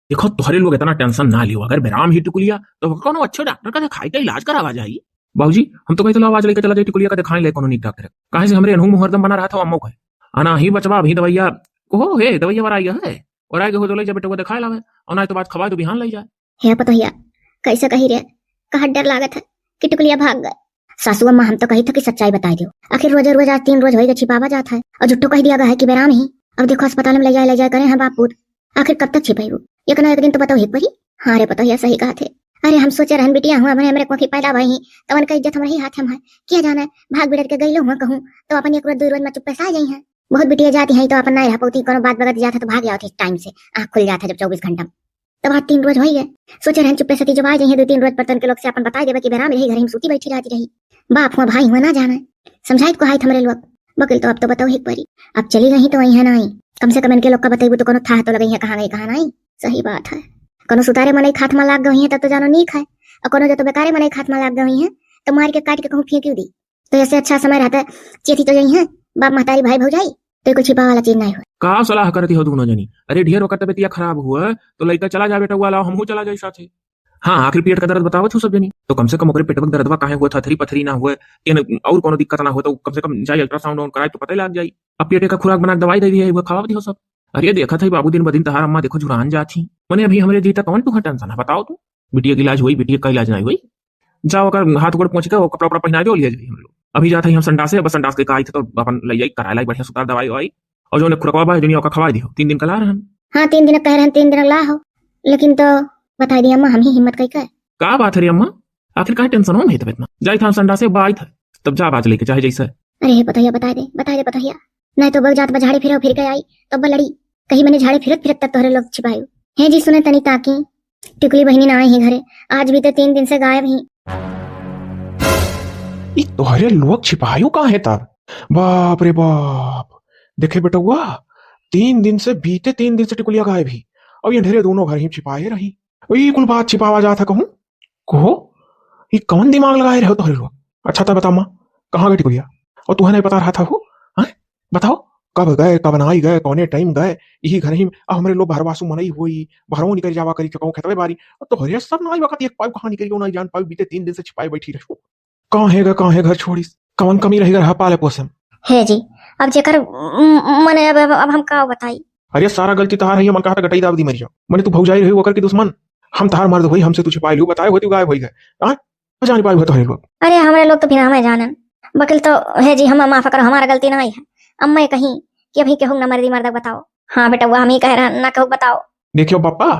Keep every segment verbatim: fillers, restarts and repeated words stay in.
देखो, तोहरे लोग इतना tension ना लियो, अगर बेराम ही टिकुलिया तो कौनो अच्छे डॉक्टर का दिखाई के इलाज करावा जाई। बाबूजी, हम तो कही तो लाओ आज लेके चला जाई टिकुलिया का दिखाई ले कौनो नीक डॉक्टर। काहे से हमरे अनहू मुहरदम बना रहा था अम्मो कहे, अना ही बचवा अभी दवाइया, कहो हे दवाइया वराई है, वराई के हो तो ले जा बेटवा दिखाए लावे, और ना तो बात खवाए तो बिहान ले जाए। हे पतोहिया, कैसे कही रे, कहा डर लागत है कि टिकुलिया भाग गए। सासू अम्मा, हम तो कही था कि सच्चाई बताई दियो, आखिर रोजे रोज आज तीन रोज होई गए छिपावा जात है और झुट्ठो कही दिया गया है कि बेराम ही। अब देखो अस्पताल में ले जाए ले जाए करे हैं बाप पूत, आखिर कब तक छिपाई वो? एक ना एक दिन तो बताओ ही परी। हाँ रे पतोहिया, सही कहा थे। अरे हम सोचे रहन बिटिया हुआ हमरे हमरे कोखी पैदा भई ही, तो उनका इज्जत हमरे ही हाथ में है। किया जाने भाग बिड़र के गईलो हुआ कहूँ तो अपन एक रोज दो रोज में चुप्पे से आ जाई हैं। बहुत बिटिया जाती हैं तो अपन ना रह पौती, कोनो बात बगत जात है तो भाग जाओ थे टाइम से, आँख खुल जात है जब चौबीस घंटा में। तब आज तीन रोज होई गए। सोचे रहन चुप्पे सती जब आ जाइए दो तीन रोज पर तन के लोग से अपन बताई देबे कि बेराम रही, घर में सूती बैठी रहती रही। बाप हुआ भाई हुआ ना जाने। समझाइत को हाइत हमरे लोग। बकिल तो अब तो बताओ ही परी। अब चली गई तो वही है ना आई। कम से कम इनके लोग का बतैबू तो कोनो थाह तो लगई है कहाँ गई कहाँ नहीं। सही बात है। कोनो सुतारे मनई खात में लाग गई है तब तो जानो नीक है। और कोनो जो तो बेकारे मनई खात में लाग गई है तो मार के काट के कहूँ फेंक दी। तो ऐसे अच्छा समय रहता है, चेती तो यही है, बाप महतारी भाई भौजाई, तो कुछ छिपा वाला चीज नहीं हुआ। का सलाह करती हो दोनों जनी? अरे ढेर वक्त तबियतिया खराब हुआ तो लइका चला जा बेटा, वाला हमहू चला जाई साथे। हाँ, आखिर पेट का दर्द बतावत हो सब जनी, तो कम से कम ओकरे पेटवा के दर्दवा काहे हुआ, थथरी पथरी ना हुआ, एन और कोनो दिक्कत ना हो, तो कम से कम जाई अल्ट्रासाउंड वाउंड कराई तो पता ही लग जाई। अब पेटे का खुराक बना के दवाई दे दी है, वो खवावत हो सब। अरे देखत है बाबू, दिन ब दिन तहार अम्मा देखो झुरान जात ही। मने अभी हमरे जी तक कौन तुहा टेंशन है, बताओ तू? बिटिया के इलाज हुई, बिटिया का इलाज नहीं हुई? जाओ ओकर हाथ गोड़ पोंछ के वो कपड़ा उपड़ा पहना दो, लिया जाई हम लोग। अभी जात है हम संडासे, बस संडास के का आई थे तो अपन ले जाई, करा लाई बढ़िया सुतार दवाई ववाई, और जो ने खुरकवा बा दुनिया का खवाई दियो, तीन दिन का ला रहन। हाँ, तीन दिन कह रहन, तीन दिन ला हो, लेकिन तो बताई दी अम्मा, हम ही हिम्मत कई का। का बात है रे अम्मा, आखिर का टेंशन हो भाई तब इतना? जाई था हम संडासे, बा आई था, तब जा बाज लेके चाहे जैसे। अरे हे पतोहिया, बताई दे, बताई दे पतोहिया, नहीं तो बग जात बा झाड़े फिरो फिर के आई, तब बा लड़ी, कहीं मैंने झाड़े फिरत फिरत तब तोहरे लोग छिपायु। हे जी सुने तनी ताकी, टिकुली बहिनी ना आई ही घरे, आज भी तो तीन दिन से गायब ही। ई तोहरे लोग छिपायु का है तब? बाप रे बाप, देखे बेटउआ, तीन दिन से, बीते तीन दिन से टिकुलिया गायब ही, अब ये ढेरे दोनों घर ही छिपाए रही। ई कुल बात छिपावा जात है कहूँ? कहो, ई कौन दिमाग लगाए रहे हो तोहरे लोग? अच्छा, तब बता माँ, कहाँ गए टिकुलिया? और तुहे नहीं पता रहा था हो? हैं? बताओ, कब गए, कब नाई गए, कौने टाइम गए? यही घर ही, अब हमरे लोग बहरवासु मनई होई, बहरवो निकल जावा करी, कहूँ खेतवे बारी। और तोहरे सब नाई वक्त एक पाव कहाँ निकल गयो, नाई जान पाव, बीते तीन दिन से छिपाए बैठी रहो। कहाँ है ग-, कहाँ है घर छोड़िस? कवन कमी रह गए रहा पाले पोसे में? हे जी, अब जेकर, म-, मने अब, अब, अब हम का बताई? अरे सारा गलती तहार है, ये मन कहा था गटई दाब दी मर जाओ। मने तू भौजाई रही ओकर के दुश्मन, हम तहार मर्द होई, हमसे तू छिपाई लियो, बताए होती गायब होई गए। हाँ? जान पाए हो तोहरे लोग। अरे हमरे लोग तो बिना हमें जानन। बकिल तो हे जी, हम माफ करो, हमारा गलती ना आई है। अम्मा ये कहीं कि अभी केहू ना मर्दी मर्दक बताओ। हाँ बेटा, वो हम ही कह रहे हैं, ना केहू बताओ। देखियो पापा,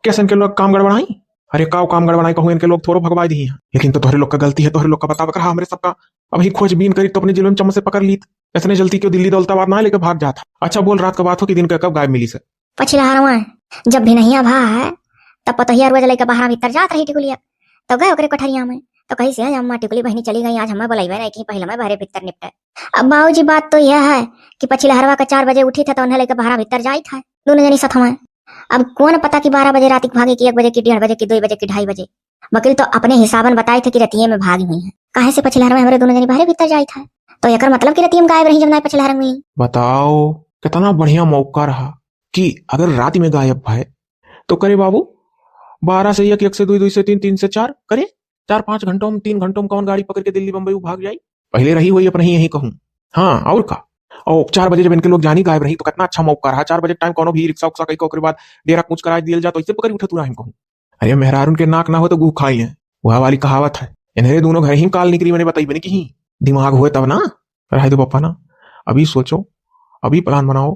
कैसे इनके लोग काम गड़बड़ाई? अरे काव काम गड़बड़ाई कहूँ, इनके लोग थोड़ो भगवाई दी हैं। लेकिन तो तोहरे लोग का गलती है, तोहरे लोग का बतावे करा हमरे सबका। अब ही खोजबीन करी तो अपने जिलों में चम्मच से पकड़ लीत। इतने जल्दी क्यों दिल्ली दौलताबाद ना लेके भाग जात है? अच्छा बोल, रात का बात हो कि दिन का, कब गायब मिली से? पछिला हरवा जब भी नहीं भा है, तब पतोहिया रोज लेके बाहर भीतर जात रही टिकुलिया। तो गए ओकरे कोठरिया में, तो कही से, "अम्मा टिकुली बहिनी चली गई, आज हमें बुलाइबे नहीं कि पहले मैं बाहरे भीतर निपटे।" अब बाबूजी, बात तो यह है कि पछिला हरवा का चार बजे उठी था तो उन्हें लेके बाहर भीतर जाई था दोनों जनी सथवा। अब कौन पता कि बारह बजे रात की भागे कि एक बजे की, डेढ़ बजे की, दो बजे की, ढाई बजे। वकील तो अपने हिसाबन बताए थे कि रतिये में भागी हुई है। काहे से पछिला हरवा हमारे दोनों जनी बाहरे भीतर जाई था, तो एकर मतलब कि रतिये में गायब रही जब ना पछिला हरवा हुई। बताओ, कितना बढ़िया मौका रहा कि अगर रात में गायब भय तो करे बाबू, बारह से एक, एक से दो, दो से तीन, तीन से चार, करे चार पाँच घंटों में, तीन घंटों में कौन गाड़ी पकड़ के दिल्ली बम्बई भाग जाई? पहले रही हुई अपने ही यहीं कहूँ। हाँ, और का? और चार बजे जब इनके लोग जानी गायब रही तो कितना अच्छा मौका रहा। चार बजे टाइम कोनो भी रिक्शा उक्शा कहीं को, ओकरे बाद डेरा कूच करा दियल जा तो इससे पकड़ उठा तू राहिम कहूँ। अरे मेहरारून के नाक ना हो तो गुह खाई है, वह वाली कहावत है। इन्हें दोनों घर ही काल निकली, मैंने बताई बने की ही दिमाग हुए तब ना। रहे दो पप्पा ना, अभी सोचो, अभी प्लान बनाओ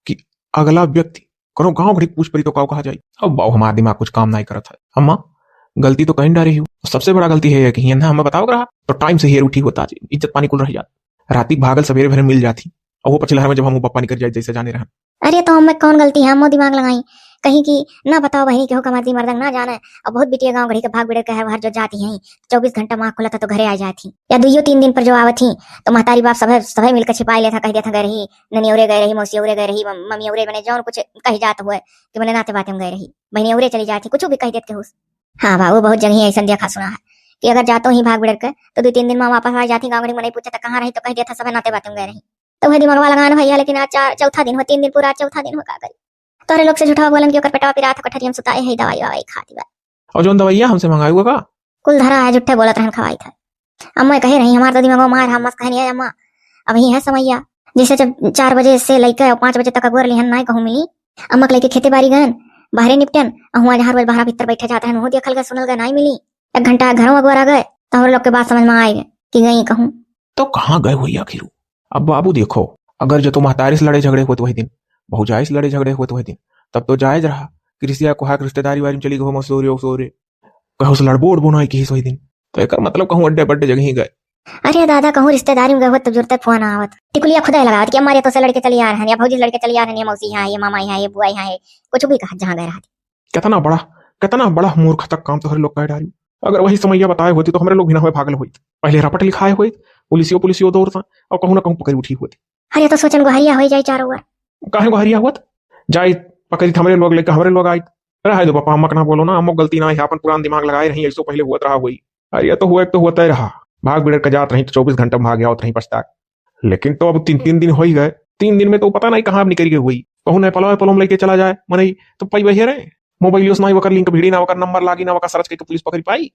कि अगला व्यक्ति कोनो गाँव घड़ी पूछ पड़ी तो काव कहा जाई। अब बाऊ हमार दिमाग कुछ काम नहीं करत है। अम्मा, गलती तो कहीं डारे ही हो, सबसे बड़ा गलती है कि इन्हें हमें बताओ रहा तो टाइम से हेर उठी होता जी, इज्जत पानी कुल रह जात। राती भागल सवेरे भरे मिल जाती, और वो पछिला हरवा जब हम पप्पा निकल जाए जैसे जाने रहन। अरे तो हमें कौन गलती है, हम दिमाग लगाई कहीं कि ना बताओ बहिनी केहू का मर्दी मर्दंग ना जाने। अब बहुत बिटिया गाँव घड़ी के भाग बिड़े के है, हर जो जाती हैं चौबीस घंटा माँ खुलत है तो घरे आ जाती, या दुइयो तीन दिन पर जो आवत ही तो महतारी बाप सभे सभे मिलकर छिपाई लेता, कह देता गए रही, ननी औरे गए रही, मौसी औरे गए रही, मम-, मम्मी औरे, मने जौन कुछ कह जात हुए कि मने नाते बाते में गए रही, बहिनी औरे चली जाती, कुछ भी कह देते हुस। हाँ बाबू, बहुत जगह ऐसा देखा सुना है कि अगर जातो ही भाग बिड़र के तो दो तीन दिन में वापस आ जाती, गाँव घड़ी में नहीं पूछे तो कहाँ रही तो कह देता सभे नाते बाते में गए रही। तो वह दिमागवा लगान भैया, लेकिन आज चार, चौथा दिन हो, तीन दिन पूरा, चौथा दिन हो, का करी? तोहरे लोग से झूठा बोलन कि ओकर पेटवा पिरात है, कोठरिया में सुताए है, दवाई ववाई खाती बा। और जौन दवाइया हमसे मंगाई हुआ का? कुल धरा है, झूठे बोलत रहन, खवाई था। अम्मा कहे रही, हमार तो दिमाग मार, हम मस्त कहनी है अम्मा, अबही है समैया। जैसे जब चार बजे से लइके पाँच बजे तक अगोर लिहन, नाई कहूँ मिली। अम्मा के लइके खेते बारी गन, बाहरे निपटन, अहुआ जहाँ रोज बाहरा भीतर बैठे जात रहन, वहू देखल गए, सुनल गए, नाई मिली। एक घंटा घरों अगोर आ गए, तो हमरे लोग के बात समझ में आए गए कि गई कहूँ। तो कहाँ गए हुई आखिर उ? अब बाबू देखो, अगर जो तो महतारी से लड़े झगड़े होत वही दिन, भौजाई से लड़े झगड़े होत वही दिन, तब तो जायज रहा कि रिश्तिया कोहा के रिश्तेदारी वारी में चली गई हो, मसूरे उसोरे, कहूँ से लड़बो उड़बो ना किहिस वही दिन। तो एकर मतलब कहूँ अड्डे बड्डे जगह ही गए। अरे दादा, कहूँ रिश्तेदारी में गए होत तब जरूरत फोन आवत, टिकुलिया खुदा लगावत कि अम्मा रे तो से लड़के चली आ रहन, या भौजी से लड़के चली आ रहन, या मौसी यहाँ, या मामा यहाँ, या बुआ यहाँ है, कुछ भी कहा जहाँ गए रहत। कितना बड़ा, कितना बड़ा मूर्खता काम तोहरे लोग कह डारी। अगर वही समैया बताए होती तो हमरे लोग भी ना हुए भागल होइत, पहले रपट लिखाए होइत, पुलिसियो पुलिसियो दौड़ता और कहूँ ना कहूँ पकड़ उठी होती। अरे तो सोचन गोहरिया हो जाए चारों ओर। काहे गोहरिया हुआ? जाई पकड़ी हमरे लोग लेके हमरे लोग आई। रहे दो पापा, अम्मा के ना बोलो ना, अम्मा गलती ना है, अपन पुरान दिमाग लगाए रही, ऐसो पहले हुआ रहा हुई। अरे ये तो हुआ, एक तो होता ही रहा, भाग बिगड़ के जात रही तो चौबीस घंटा में भाग आवत रही पछता। लेकिन तो अब तीन तीन दिन हो ही गए, तीन दिन में तो पता नहीं कहाँ निकल गई हुई। कहूँ नहीं पलाव पलोम लेके चला जाए मनई, तो पाई वही रहे। मोबाइलियो से ना वकर लिंक भिड़ी, ना वकर नंबर लागी, ना वकर सर्च करके पुलिस पकड़ी पाई।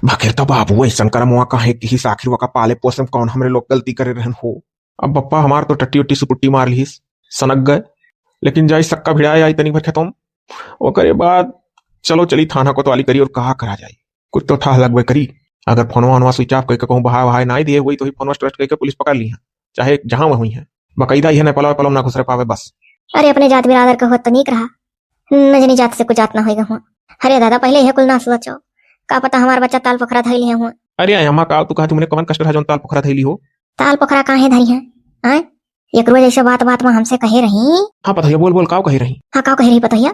बाकिर तो बाबू ऐसन करम हुआ काहे किहिस, आखिर वका पाले पोसे में कौन हमरे लोग गलती करे रहन हो। अब बप्पा हमार तो टट्टी उट्टी सुपुट्टी मार लिहिस, सनक गए। लेकिन जाई सक्का भिड़ाए आई तनी भर खेतों में। ओकरे बाद चलो चली थाना कोतवाली करी और कहा करा जाई। कुछ तो ठाह लगबे करी। अगर फोनवा वोनवा स्विच ऑफ करके कहूँ बहाए वहाए नाई दिए हुई तो ही फोनवा स्ट्रेट करके पुलिस पकड़ ली है, चाहे जहाँ वह हुई है। बकायदा यह नेपालवा पलव ना घुसरे पावे बस। अरे अपने जात बिरादर के होत तो नीक रहा, न जनी जात से कुछ जात ना होई गहुआ। अरे दादा पहले यह कुल ना सोचो, का पता हमार बच्चा ताल पोखरा धइली है हुआ। अरे अम्मा का तू कहा तुमने कवन कष्ट रहा जौन ताल पोखरा धइली हो? ताल पोखरा काहे धरी है? आय? एक रोज ऐसे बात बात में हमसे कहे रही। हाँ पतोहिया बोल बोल काव कहे रही? हाँ काव कहे रही पतोहिया?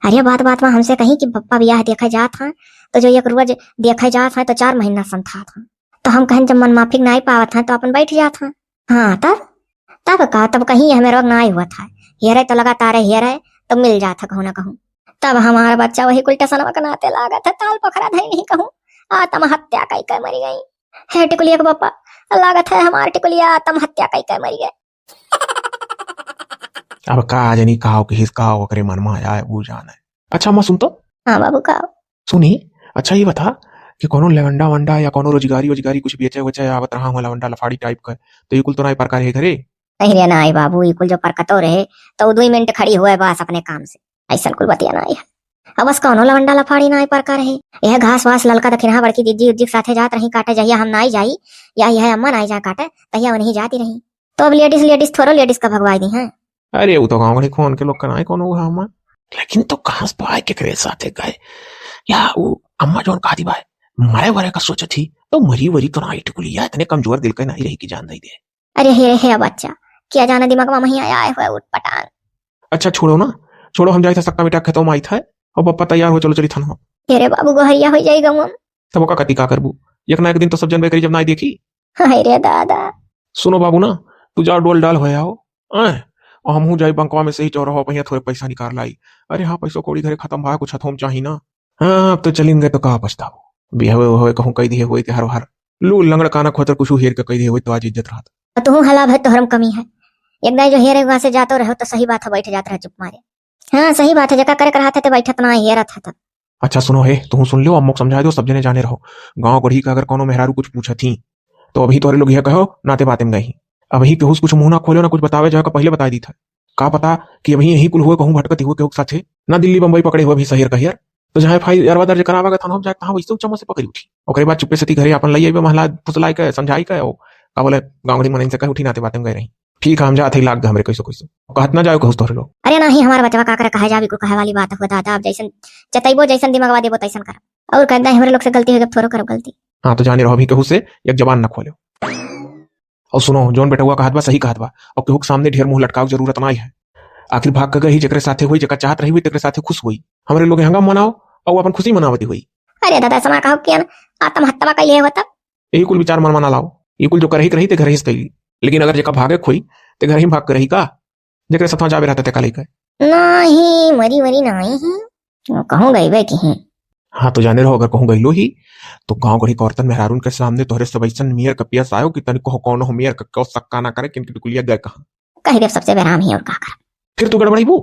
अरे बात बात में हमसे कही कि पप्पा बियाह देखे जात हैं, तो जो एक रोज देखे जात हैं तो चार महीना संथात हैं। तो हम कहन जब मन माफिक नाई पावत हैं तो अपन बैठ जात हैं। हाँ तब, तब का, तब कहीं हमें रोग नाई हुआ था, हेरे तो लगातार हेरे तो मिल जात है कहूँ ना कहूँ। तब हमारा बच्चा वही कुल टसनवा के नाते लागत है, ताल पोखरा धई नहीं कहूँ, आत्महत्या कई के मरी गई। हे टिकुलिया के पापा, लागत है हमार टिकुलिया आत्महत्या कई के मरी गए। अब का जनी काव किहिस काव ओकरे मन में आए, वो जाने। अच्छा अम्मा सुन तो। हाँ बाबू काव? सुनी, अच्छा ये बता कि कोनो लवंडा वंडा या कोनो रोजगारी वोजगारी कुछ बेचे वेचे आवत रहा हुआ लवंडा लफाड़ी टाइप का, तो ये कुल तो नाई प्रकार है घरे? नहीं रे नाई बाबू, ये कुल जो परकतो रहे तो वो दो मिनट खड़ी हुए बस अपने काम से, ऐसन कुल बतिया नाई है। अब बस कोनो लवंडा लफाड़ी नाई प्रकार है, यह घास वास ललका दखिनहा बड़की दीदी उद्दी के साथे जात रही काटे, जहिया हम नाई जाई या यह अम्मा नाई जाए काटे तहिया वही जाती रही। तो अब लेडीज लेडीज थोड़ो लेडीज का भगवाई दी हैं। अरे वो तो गाँव घड़ी खोन के लोग का नाई कोनो हुआ हमार। लेकिन तो कहाँ से पाए केकरे साथे गए? या वो अम्मा जौन कहती बाय, मरे वरे का सोचत ही, तो मरी वरी तो नाई टिकुलिया, इतने कमजोर दिल के नाई रही कि जान दे दे। अरे हे रे हे बच्चा, क्या जाना दिमाग में वहीं आया है हुआ उठ पटांग। अच्छा छोड़ो ना, छोड़ो, हम जाए थे सक्का मिटा खेतों में आई था, और पप्पा तैयार हो, चलो चली थाना। अरे बाबू गोहरिया हो जाएगा हम। तब ओका कति का करबू, एक ना एक दिन तो सब जनबे करी जब नाई देखी। हाय रे दादा। सुनो बाबू ना, तू जा डोल डाल हो आओ, आए, और हमहू जाई बंकवा में से ही चौराहा पहिया थोड़े पैसा निकाल लाई। अरे हाँ, पैसा कौड़ी घरे खत्म भा, कुछ हथों में चाही ना। हाँ, अब तो चलिन गए तो का पछताबो। बिहवे उहवे कहूँ कई दिए हुए के हर हर। लू लंगड़ काना खोतर कुछ हेर के कई दिए हुए तो आज इज्जत रहत। तो तू हला भर तोहरम कमी है। एक दाई जो हेरे वहाँ से जातो रहो तो सही बात है, बैठ जात रहे चुप मारे। हाँ, सही बात है, जेका करे के रहत है, ते बैठत ना, हेरत है तब। अच्छा सुनो हे, तू सुन लियो, अम्मो को समझा दो, सब जने जाने रहो। गाँव गढ़ी का अगर कोनो मेहरारू कुछ पूछत ही, तो अभी तोरे लोग यह कहो, नाते बातें में गई। अभी केहू से कुछ मुँह ना खोलो, ना कुछ बतावे, जहाँ का पहले बताई दी था। का पता कि अभी यही कुल हुए कहूँ भटकत हुए केहू के साथे, ना दिल्ली बम्बई पकड़े हुए अभी शहर कहियर। तो जहाँ FIR दर्ज करावा गया थाना, जाए तहाँ वैसे चम्मच से पकड़ी उठी। ओकरे बाद चुप्पे से ती घरे आपन लई आइबे, महला फुसलाई के, समझाई के, ओ, का बोले, गाँव गढ़ी मनइन से कहे उठी, नाते बातें में गए रही। ठीक है, हम जात हई, लाग दे हमरे कैसो कैसो। कहत ना जाओ कहूस तोहरे लोग। अरे नाही, हमार बचवा का करे, कहे जाबी कुल कहे वाली बात हो दादा, अब जैसन चतैबो, जैसन दिमागवा देबो तैसन करब। और कहत नाही, हमरे लोग से गलती हो गई, अब थोड़ो करब गलती। हाँ, तो जाने रहो, अभी केहू से एक जबान ना खोलो। और सुनो, जौन बेटवा कहत बा, सही कहत बा, और केहू के सामने ढेर मुँह लटकावे के जरूरत नाही है। आखिर भाग के गई, जेकरे साथे हुई, जेका चाहत रही हुई, तेकरे साथे खुश हुई। हमरे लोग हंगामा मनाओ और अपन खुशी मनावती हुई। अरे दादा, ऐसा ना कहो कि आत्महत्या कइले हो तब। यही कुल विचार मन में ना लाओ। ये कुल जो करही के रही ते घर ही से कइली, लेकिन अगर जेका भागे खोई ते घर ही भाग के रही का? जेकरे सथवा जाबे रहते ते का लइके? नाही, मरी वरी नाही ही। कहूँ गइबे की ही। हाँ, तो जाने रहो, अगर कहूँ गइलो ही, तो गाँव गढ़ी के औरतन मेहरारून के सामने तोहरे सब ऐसन मेयर का पियस आयो कि तनी कहो कौनो हो मेयर का क्यों सक्का ना करे कि इनकी टिकुलिया गए कहाँ। कह देब सबसे बेराम ही और का करब। फिर तू गड़बड़ाइबू?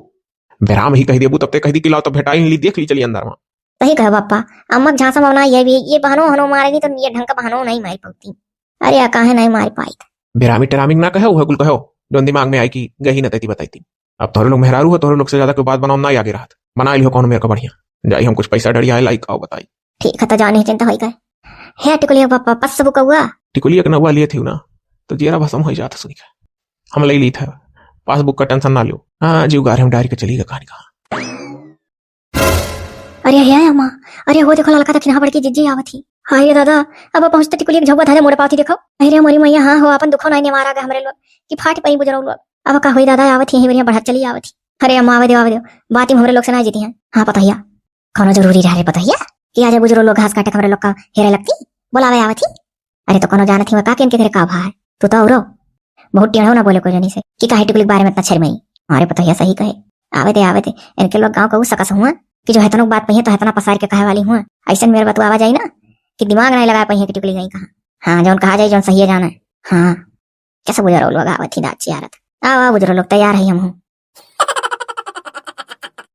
बेराम ही कहि देबू तब ते कहि दी कि लाओ तब भेटाई ली, देख ली चली अंदर मा। सही कहे बापा, अम्मा के झांसा मा ना ये भी, ये बहनो हनो मारे नहीं तो ये ढंग का बहनो नहीं मारी पाती। अरे या काहे नहीं मारी पाई? बेरामी टेरामी ना कहे, वह कुल कहो जौन दिमाग में आई कि गही न तैती बताई थी। अब तोहरे लोग मेहरारू हो, तोहरे लोग से ज्यादा कोई बात बनाओ ना आगे रहत। बना लिहो कौन मेरे का बढ़िया। जाई हम कुछ पैसा डरिया लाई, आओ बताई। ठीक है, तो जाने चिंता होई का। हे टिकुलिया पापा, पासबुक हुआ? टिकुलिया के नौवा लिए थी ना, तो जियरा भसम हो जात सुनी का। हम ले ली था, पासबुक का टेंशन ना लो। हाँ, जीव गारे हम डायरी के चली गा कहानी कहाँ। अरे हे अम्मा, अरे हो देखो ललका दखिनहा बड़की जिज्जी आवत ही। हाय रे दादा, अब पहुँचते टिकुलिया के झौवा धाजा मोड़ पावत ही देखो। अरे मोरी मैया, हाँ हो, अपन दुखो नहीं निवारा गए हमरे लोग कि फाट पई बुजरो लोग। अब का होई दादा, आवत ही यहीं बढ़िया बढ़त चली आवत ही। अरे अम्मा, आवे दो, आवे दो, बात ही हमरे लोग से ना जीती हैं। हाँ पतोहिया, कौनो जरूरी रह रे पतोहिया कि आज बुजुर्ग लोग घास काटे के हमरे लोग का हेरे लगती, बोलावे आवत ही। अरे तो कौनो जानत ही का कि इनके घरे का भा है? तू तो औरो बहुत टेढ़ो ना बोले को जनी से कि काहे टिकुली के बारे में इतना छेर मई। अरे पतोहिया सही कहे, आवे दे आवे दे, इनके लोग गाँव का उ सकस हुआ कि जो हेतनो बात पहिए तो हेतना पसार के कहे वाली हुआ। ऐसन मेरे बतुआवा जाई ना कि दिमाग नहीं लगा पहिए कि टिकुली गई कहाँ। हाँ, जौन कहा जाए जौन सही है जाना है। हाँ, कैसे बुजुर्ग लोग आवत ही दाची आरत। आओ आओ बुजुर्ग लोग, तैयार है हम हूँ।